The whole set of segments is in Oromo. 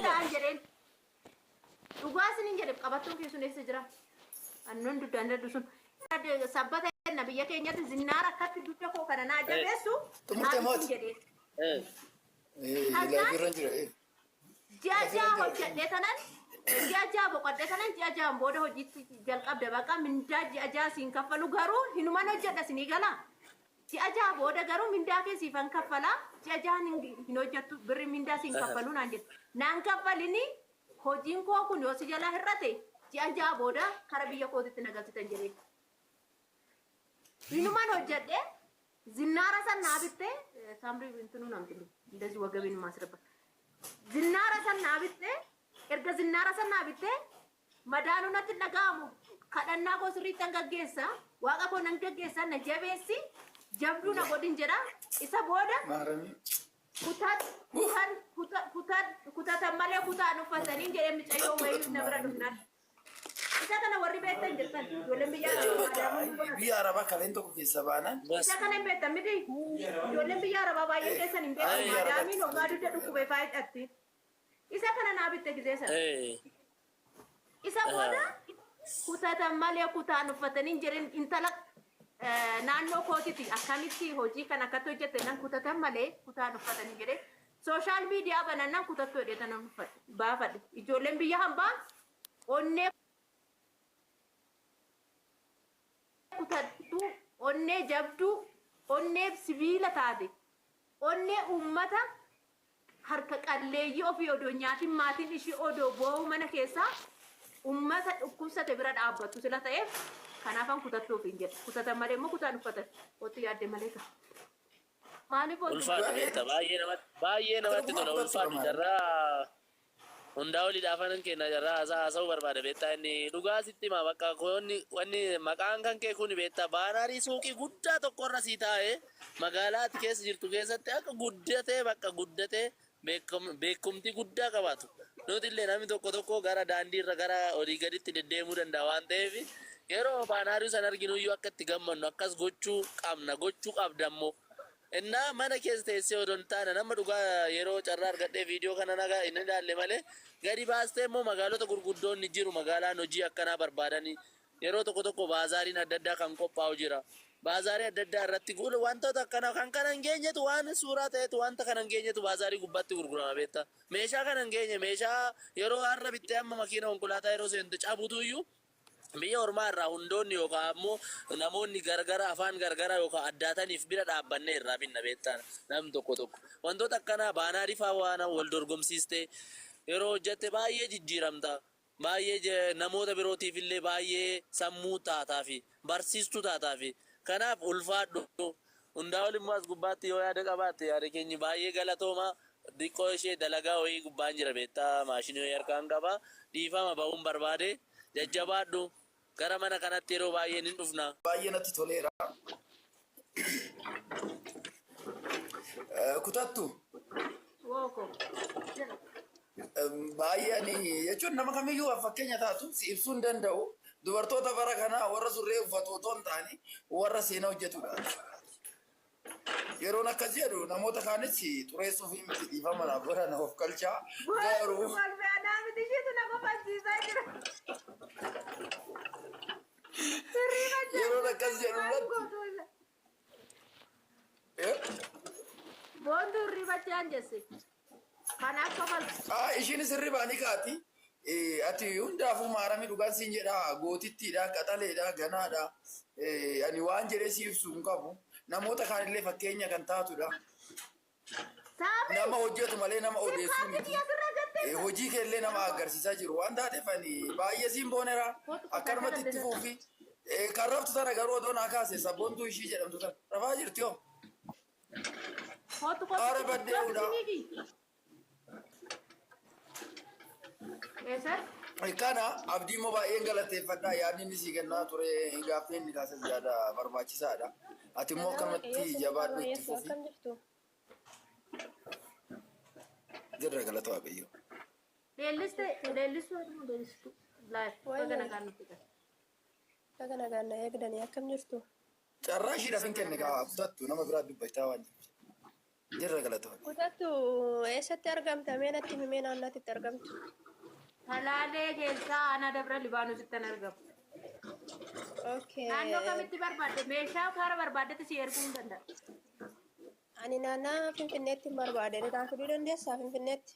ta'an jedheen. Dhugaa isiniin jedhe qabattoon kee sun eessa jira? Annoon dugdaan dadhu sun. Sabbata na biyya keenyatti zinnaara akkatti dugda koo kana naa jabeessu Xumurtee naa mooti. bituun jedheen. Eh, live irra hin jira. Eh. Ji'a ja'a hojjedhee tanan ji'a ja'a boqodhee tanan ji'a ja'an booda hojiitti jalqabde baqa mindaa ji'a ja'a siin kaffalu garuu hinuman hojjedha sinii gala. Ji'a ja'a booda garuu mindaa kee siifan kaffala ji'a ja'an hin hojjettu birri mindaa siin kaffalu naan jedhe. Naan kaffalini hojiin koo kun yoo si jalaa hir'ate ji'a ja'a booda kara biyya kootitti na galchitan jedhee. Hinuman hojjedhe zinnaara san naa bitte ሳምሪ እንትኑን አምጥልኝ እንደዚህ ወገቤን ማስረባ zinnaara san naa bitte erga zinnaara san naa bitte madaanuu natti hin dhaga'amu kadhannaa koo sirriitti nan gaggeessa waaqa koo nan gaggeessa na jabeessi jabduu na godhin jedha isa booda Maaramii. kutaa kutaan kuta- kutaa- kutatan malee kutaan uffatanii jedhee micayyoo wayii na bira dhufnaan Isa kana warri beektan jirtan ijoolleen biyya Jechuun Arabaa bakka maadaamonni godhan. biyya Arabaa kaleen tokko keessa baanaan Isa kana hin beektan miti. Ijoolleen biyya Arabaa baay'een keessan hin beekan. Ay, biyya Arabaatti. Maadaamiin hoggaa dugda dhukkube faa hidhatti. Isa kana naa bitte gizee sana. Isa booda kutatan malee kutaan uffatanii hin jirin intala naannoo kootiti akkamitti hojii kana akkatti hojjette nan kutatan malee kutaan uffatanii jedhee sooshaal miidiyaa banannaan kutattuu jedhee tanan uffadhe baafadhe. Ijoolleen biyya hambaa Onnee kutattuu, onnee jabduu, onnee sibiila taate, onnee uummata harka qalleeyyii ofii odoo hin nyaatin maatiin ishii odoo boo'uu mana keessaa uummata dhukkubsate bira dhaabbattu sila ta'eef kanaafan kutattuu ofiin jedha. Kutatan malee immoo kutaan uffatan. Kottu yaadde malee ta'a. Maaliif ooltu? Ulfaadhu beekta baay'ee namatti baay'ee namatti tola ulfaadhu jarraa hundaa olidha afanan kenna jarraa haasaa haasa'uu barbaada beektaa inni dhugaa sitti hima bakka wanni wanni maqaan kan kee kun beektaa baanaarii suuqii guddaa tokkorra sii taa'ee magaalaa ati keessa jirtu keessatti akka guddatee bakka guddatee beekumtii guddaa qabaatu. Nuti illee namni tokko tokko gara daandii irra gara olii gaditti deddeemuu danda'a waan ta'eef yeroo baanaarii san arginu iyyuu akka itti gammannu akkas gochuu qabna gochuu qabda immoo. Innaa mana keessa teessee odoo hin taane nama dhugaa yeroo carraa argadhee viidiyoo kana nagaa hin ilaalle malee gadi baastee immoo magaalota gurguddoonni jiru magaalaan hojii akkanaa barbaadanii Yeroo tokko tokko baazaariin adda addaa kan qophaa'u jira. Baazaarii adda addaa irratti wantoota akkanaa kan kana hin geenyetu waan suuraa ta'etu wanta kana hin geenyetu baazaarii gubbaatti gurgurama beektaa. Meeshaa kana hin geenye meeshaa yeroo har'a bittee amma makiina konkolaataa yeroo seentu cabutu iyyuu biyya ormaa irraa hundoonni yookaan ammoo namoonni gargara afaan gargara yookaan addaataniif bira dhaabbannee irraa binna beektaa namni tokko tokko. Wantoota akkanaa baanaarii fa'aa waan wal dorgomsiistee yeroo hojjette baay'ee jijjiiramta. Baay'ee namoota birootiif illee baay'ee sammuu taataafi. Barsiistuu taataafi. Kanaaf ulfaadhu. Hundaa ol immoo as gubbaatti yoo yaada qabaatte yaada keenyi baay'ee galatooma. Diqqoo ishee dalagaa wayii gubbaan jira beektaa maashinii wayii harkaan qaba. Dhiifama ba'uun barbaade. Jajjabaadhu. Gara mana kanatti yeroo baay'ee nin dhufna. Baay'ee natti toleera. Kutattu. Wooko. Baay'ee ani jechuun nama kamiyyuu waan fakkeenya taatu si ibsuu hin danda'u. Dubartoota bara kanaa warra surree uffatu otoo hin taane warra seenaa hojjetudha. Yeroon akkas jedhu namoota kaanis xureessuuf miti dhiifama naaf godha na of qalchaa. Garuu Kolfee anaa miti isheetu na kofalchiisaa jira. Yeroon akkas jedhu irratti eh, Boontuu hirribachaan jesse. Kanaaf kofalti. Ah, ishiinis hirribaa ni kaati. Eh, Ati hundaafuu maaramii dhugaan siin jedha gootittiidha, qaxaleedha, ganaadha. Eh, Ani waan jedhee si ibsu hin qabu. Namoota kaanillee fakkeenya kan taatudha. Saamri Nama hojjetu malee nama odeessuu kaardi miti. kiyya sirra Eh, gatteessa. Hojii keellee nama agarsiisaa jiru waan taateef ani baay'ee siin boonera. Kootu qotaa Akkanumatti jala itti dana. fuufi. Eh, Kan raftu tana garuu odoo naa kaase sabboontuu ishii jedhamtu tana. Rafaa jirti hoo? Kootu kootu. Aara baddee Kootu hudha. sinigi. Eessatti? Kana abdii immoo baay'een galateeffadha. Yaadni inni sii kennaa ture gaaffii inni kaases yaada barbaachisaadha. Ati immoo Nagaa akkanumatti Waaqayyoo isiniif haa jabaadhu itti baay'atu. fufi. Akkam jirtu? Jirra galata Waaqayyoo. Leelliste leellistuu jedhamu leellistuu. Live baga Wayyoo nagaan nutti gala. baga nagaan na eegdanii akkam jirtu? Carraa ishiidhaaf hin kenne kaa kutattu nama biraa dubbachaa waan jirtu. Jirra galatoon. Kutattu eessatti argamta? Mee natti himi, mee naannootti argamtu? Talaalee keessaa aanaa Dabra Libaanoositti an argamu. Okay. Naannoo kamitti barbaadde meeshaa karaa barbaaddetti si erguu hin danda'a. Ani naannaa Finfinneetti hin barbaade. Naa fiduu dandeessaa Finfinneetti?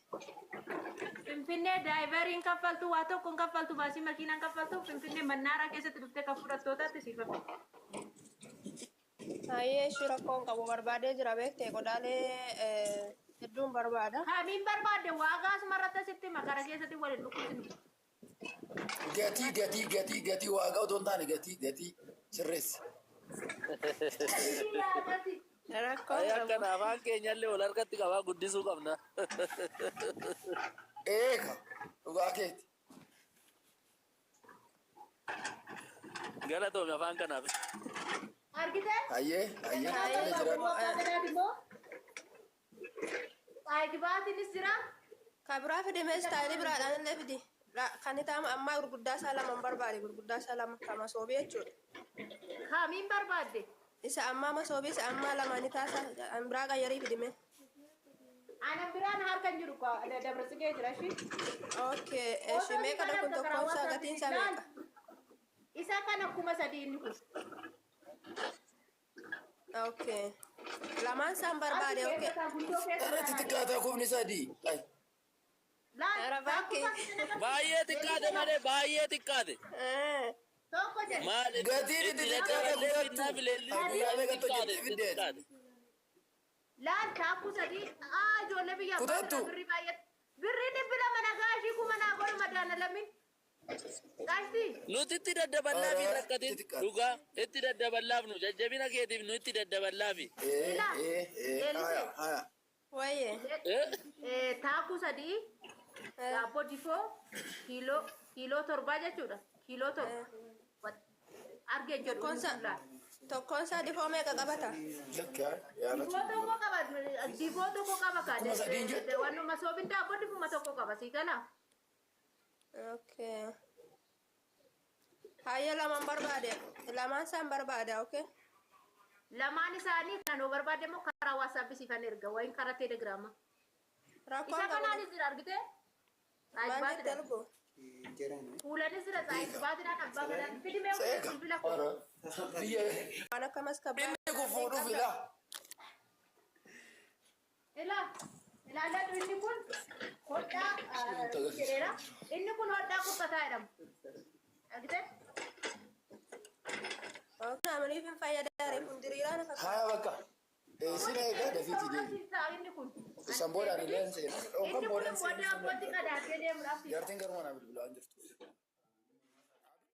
Finfinnee driveriin kaffaltu, waa tokko hin kaffaltu, baasii makiinaan kaffaltu. Finfinnee mannaaraa keessatti dhuftee kan fudhattootaatti siif hafe. Hayyee, ishii rakkoo hin qabu, barbaadee jira beektee, qodaalee hedduun barbaada. Kamiin barbaadde waagaa asumarratti asitti makara keessatti waliin dhukkubsinu. Gatii, gatii, gatii, gatii, waaqa otoo hin taane gatii, gatii sirreessi. Rakkoo Ay hin qabu. akkana afaan keenyallee wal harkatti qabaa guddisuu qabna. Eeka, dhugaa keeti. Galatoomi afaan kanaaf. Argitee? Hayyee, hayyee, tole jiraadhu. Xaayibaatiinis jira. Ka biraa fidi, mee style biraadhaan illee fidi. Kan itaa ammaa gurguddaa isaa lama hin barbaade, gurguddaa isaa lama ka masoobii jechuudha. Kamiin barbaadde? Isa ammaa masoobii isa ammaa lama ni taasa, kan biraa qayyarii fidi mee. Anan biraan harka hin jiru, dabarsigee jira ishii. Okay, eshi meeqa kun tokkoon isaa, gatiin isaa meeqa? Isa kana 3000 inni kun. Okay. Lamaan isaan barbaade, okay. Irratti xiqqaataa 3000. Ay, Ara baakki. Baay'ee xiqqaate malee, baay'ee xiqqaate. Tokko jedhe. Maal Gatiin itti xiqqaate daddaballee kutattu. bittaa fileelli Ay, guyyaa meeqatti xiqqaate hojjettee fiddeeti? xiqqaate. Laal, taakkuu 3 ijoollee biyya abbaa Kutattu. birrii baay'ee. Birrii 200 nagaa ishii kuma naa godhu madaana lammin. Qashti. Nuti itti daddaballaafi Ara, rakkatin itti xiqqaate. dhugaa itti daddaballaaf, nu jajjabina keetiif nu itti daddaballaafi. Ee, ee, ee, haya, haya. Wayyee. Eh? Taakkuu 3 daabboo difoo kiiloo 7 jechuudha. Kiiloo 7. Argee jedhu. Tokkoon isaa difoo meeqa qabata? Lakki, haa, yaadatu. Difoo tokko qaba. Difoo tokko qaba kaa. 3000 jettu. Wannuma soobin daabboo difuma tokko qaba. Sii galaa. Okay. Hayyee, lamaan barbaade. Lamaan isaan barbaada, okay? Lamaan isaanii kan yoo barbaade immoo karaa WhatsAppii siifan erga wayin karaa Telegiraama. Rakkoon Isa qabu. kanaanis jira, argitee? Maal jette ergu? Fuulanis jira, xaayibaatiidhaan abbaa gadaa. Fidimee Seeka. bilbila koo. Ara. Biyya Waan akka maskabbaa. inni kun fuudhuuf ilaa. Ilaa, ilaalladhu, inni kun hodhaa jedheera. Inni kun hodhaa qophataa jedhama. Argitee? Naamniif hin fayyadaare kun diriiraa na fakkaata. Haya bakka. Sina egaa dafiitii deemi. Inni kun. Isan boodaan illee hin seenu. Inni Yookaan kun boodaan booda seenu. abbootti qadaatee deemuudhaaf. Jaartiin garuu manaa bilbilaa hin jirtu.